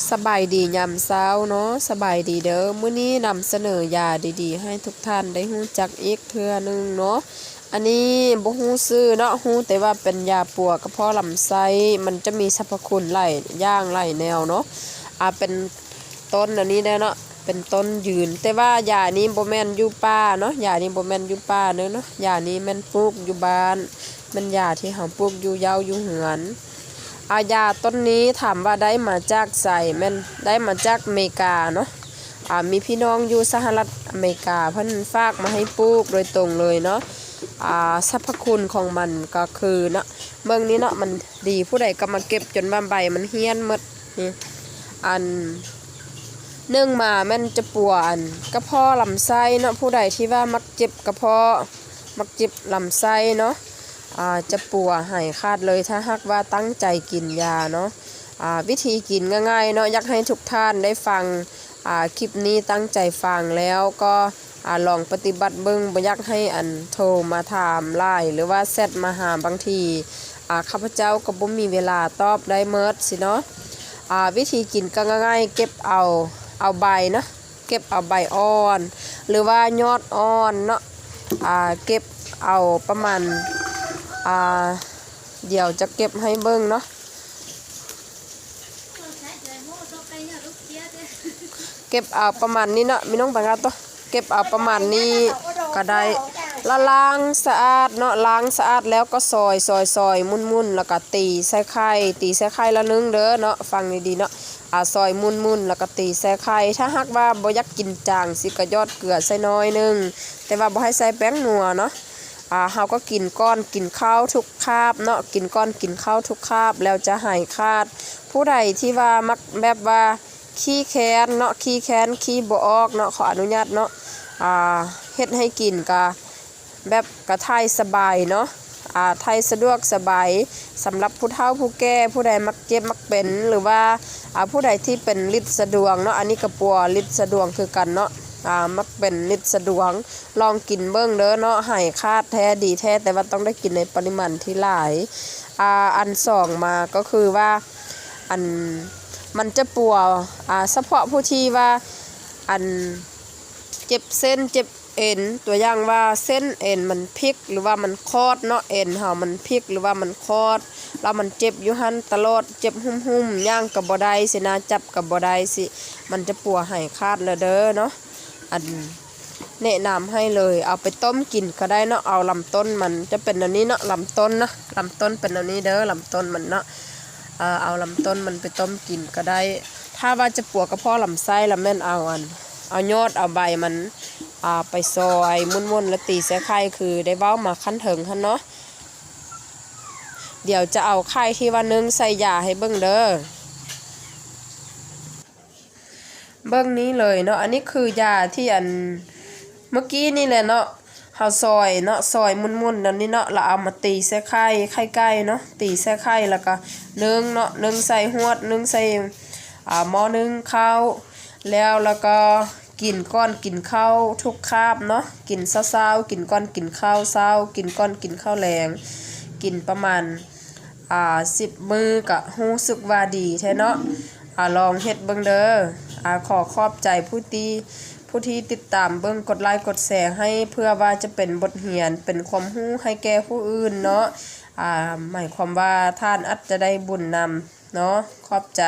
ສະບາຍດີຍາມເຊົ້າເນາະ ສະບາຍດີເດີ. ມື້ນີ້ນຳສະເໜີຢາດີໆໃຫ້ທຸກທ່ານໄດ້ຮູ້ຈັກອີກເທື່ອໜຶ່ງເນາະ. ອັນນີ້ບໍ່ຮູ້ຊື່ເນາະ ຮູ້ແຕ່ວ່າເປັນຢາປົວກະເພາະລຳໄສ້. ມັນຈະມີສັບພະຄຸນຫຼາຍຢ່າງຫຼາຍແນວເນາະ. ອາ ເປັນຕົ້ນອັນນີ້ແດ່ເນາະ ເປັນຕົ້ນຢືນ. ແຕ່ວ່າຢານີ້ບໍ່ແມ່ນຢູ່ປ່າເນາະ ຢານີ້ບໍ່ແມ່ນຢູ່ປ່າເດີເນາະ. ຢານີ້ແມ່ນປູກຢູ່ບ້ານ ແມ່ນຢາທີ່ເຮົາປູກຢູ່ເຍົາຢູ່ເຮືອນ. ອາ ຢາຕົ້ນນີ້ຖາມວ່າໄດ້ມາຈາກໃສ? ແມ່ນໄດ້ມາຈາກເມກາເນາະ. ອາ ມີພີ່ນ້ອງຢູ່ສະຫະລັດອາເມລິກາ ເພິ່ນຝາກມາໃຫ້ປູກໂດຍຕົງເລີຍເນາະ. ອາ ສັບພະຄຸນຂອງມັນກໍຄືເນາະ ເບິ່ງນີ້ເນາະ ມັນດີ ຜູ້ໃດກໍມາເກັບຈົນວ່າໃບມັນຫ້ຽນໝົດນີ້. ອັນ ໜຶ່ງມາແມ່ນຈະປົວອັນກະເພາະລຳໄສ້ເນາະ ຜູ້ໃດທີ່ວ່າມັກເຈັບກະເພາະ ມັກເຈັບລຳໄສ້ເນາະ ອາ ຈະປົວໃຫ້ຂາດເລີຍ ຖ້າຫາກວ່າຕັ້ງໃຈກິນຢາເນາະ. ອາ ວິທີກິນງ່າຍໆເນາະ ຢາກໃຫ້ທຸກທ່ານໄດ້ຟັງ ອາ ຄລິບນີ້ ຕັ້ງໃຈຟັງແລ້ວກໍ ອາ ລອງປະຕິບັດເບິ່ງ. ບໍ່ຢາກໃຫ້ອັນໂທມາຖາມຫຼາຍ ຫຼືວ່າແຊັດມາຫາ ບາງທີ ອາ ຂ້າພະເຈົ້າກໍບໍ່ມີເວລາຕອບໄດ້ໝົດຊີ້ເນາະ. ອາ ວິທີກິນກໍງ່າຍໆ ເກັບເອົາ ເອົາໃບເນາະ ເກັບເອົາໃບອ່ອນ ຫຼືວ່າຍອດອ່ອນເນາະ. ອາ ເກັບເອົາປະມານ ອາ ດຽວຈະເກັບໃຫ້ເບິ່ງເນາະ. ເກັບເອົາປະມານນີ້ເນາະ ມີນ້ອງບັງອາໂຕ ເກັບເອົາປະມານນີ້ກໍໄດ້ ລະລ້າງສະອາດເນາະ. ລ້າງສະອາດແລ້ວກໍຊອຍໆໆ ໝຸ່ນໆ ແລ້ວກໍຕີໃສ່ໄຂ່ ຕີໃສ່ໄຂ່ລະໜຶ່ງເດີເນາະ. ຟັງດີໆເນາະ ອາ ຊອຍໝຸ່ນໆ ແລ້ວກໍຕີໃສ່ໄຂ່. ຖ້າຫາກວ່າບໍ່ຢາກກິນຈາງຊິ ກໍຢອດເກືອໃສ່ໜ້ອຍໜຶ່ງ ແຕ່ວ່າບໍ່ໃຫ້ໃສ່ແປ້ງນົວເນາະ. ອາ ເຮົາກໍກິນກ່ອນກິນເຂົ້າທຸກຄາບເນາະ ກິນກ່ອນກິນເຂົ້າທຸກຄາບ ແລ້ວຈະຫາຍຂາດ. ຜູ້ໃດທີ່ວ່າມັກແບບວ່າຂີ້ແຄ້ນເນາະ ຂີ້ແຄ້ນ ຂີ້ບໍ່ອອກເນາະ ຂໍອະນຸຍາດເນາະ ອາ ເຮັດໃຫ້ກິນກະ ແບບກະຖ່າຍສະບາຍເນາະ ອາ ຖ່າຍສະດວກສະບາຍ. ສຳລັບຜູ້ເຖົ້າຜູ້ແກ່ ຜູ້ໃດມັກເຈັບມັກເປັນ ຫຼືວ່າ ອາ ຜູ້ໃດທີ່ເປັນລິດສະດວງເນາະ ອັນນີ້ກະປົວລິດສະດວງຄືກັນເນາະ ອາ ມັກເປັນລິດສະດວງ ລອງກິນເບິ່ງເດີເນາະ ຫາຍຂາດແທ້ດີແທ້ ແຕ່ວ່າຕ້ອງໄດ້ກິນໃນປະລິມານທີ່ຫຼາຍ. ອາ ອັນສອງມາກໍຄືວ່າ ອັນ ມັນຈະປົວ ອາ ສະເພາະຜູ້ທີ່ວ່າ ອັນ ເຈັບເສັ້ນເຈັບ ເອັນ ຕົວຢ່າງວ່າເສັ້ນເອັນມັນພິກ ຫຼືວ່າມັນຂອດເນາະ ເອັນເຮົາມັນພິກ ຫຼືວ່າມັນຂອດ ແລ້ວມັນເຈັບຢູ່ຫັ້ນຕະຫຼອດ ເຈັບຫຸ້ມໆ ຍ່າງກໍບໍ່ໄດ້ຊີ້ນະ ຈັບກໍບໍ່ໄດ້ຊີ້ ມັນຈະປົວໃຫ້ຂາດແລ້ວເດີເນາະ. ອັນ ແນະນຳໃຫ້ເລີຍ ເອົາໄປຕົ້ມກິນກໍໄດ້ເນາະ. ເອົາລຳຕົ້ນມັນຈະເປັນແນວນີ້ເນາະ ລຳຕົ້ນນະ ລຳຕົ້ນເປັນແນວນີ້ເດີ ລຳຕົ້ນມັນເນາະ. ເອົາລຳຕົ້ນມັນໄປຕົ້ມກິນກໍໄດ້. ຖ້າວ່າຈະປົວກະເພາະລຳໄສ້ລະແມ່ນເອົາອັນ ເອົາຍອດເອົາໃບມັນ ອາ ໄປຊອຍໝຸ່ນໆ ແລ້ວຕີໃສ່ໄຂ່ ຄືໄດ້ເວົ້າມາຂັ້ນເທິງຫັ້ນເນາະ. ດຽວຈະເອົາໄຂ່ທີ່ວ່າໜຶ້ງໃສ່ຢາໃຫ້ເບິ່ງເດີ. ເບິ່ງນີ້ເລີຍເນາະ ອັນນີ້ຄືຢາທີ່ອັນເມື່ອກີ້ນີ້ແຫຼະເນາະ ເຮົາຊອຍເນາະ ຊອຍໝຸ່ນໆ ແນວນີ້ເນາະ ແລ້ວເອົາມາຕີໃສ່ໄຂ່ ໄຂ່ໄກ່ເນາະ ຕີໃສ່ໄຂ່ ແລ້ວກະໜຶ້ງເນາະ ໜຶ້ງໃສ່ຫວດ ໜຶ້ງໃສ່ ອາ ໝໍ້ໜຶ້ງເຂົ້າ ແລ້ວ ແລ້ວກໍກິນກ່ອນກິນເຂົ້າທຸກຄາບເນາະ ກິນເຊົ້າໆ ກິນກ່ອນກິນເຂົ້າເຊົ້າ ກິນກ່ອນກິນເຂົ້າແລງ ກິນປະມານ ອາ ສິບມື້ກະຮູ້ສຶກວ່າດີແທ້ເນາະ. ອາ ລອງເຮັດເບິ່ງເດີ. ອາ ຂໍຂອບໃຈຜູ້ທີ່ ຜູ້ທີ່ຕິດຕາມເບິ່ງ ກົດໄລກົດແຊໃຫ້ ເພື່ອວ່າຈະເປັນບົດຮຽນ ເປັນຄວາມຮູ້ໃຫ້ແກ່ຜູ້ອື່ນເນາະ. ອາ ໝາຍຄວາມວ່າທ່ານອາດຈະໄດ້ບຸນນຳເນາະ. ຂອບໃຈ.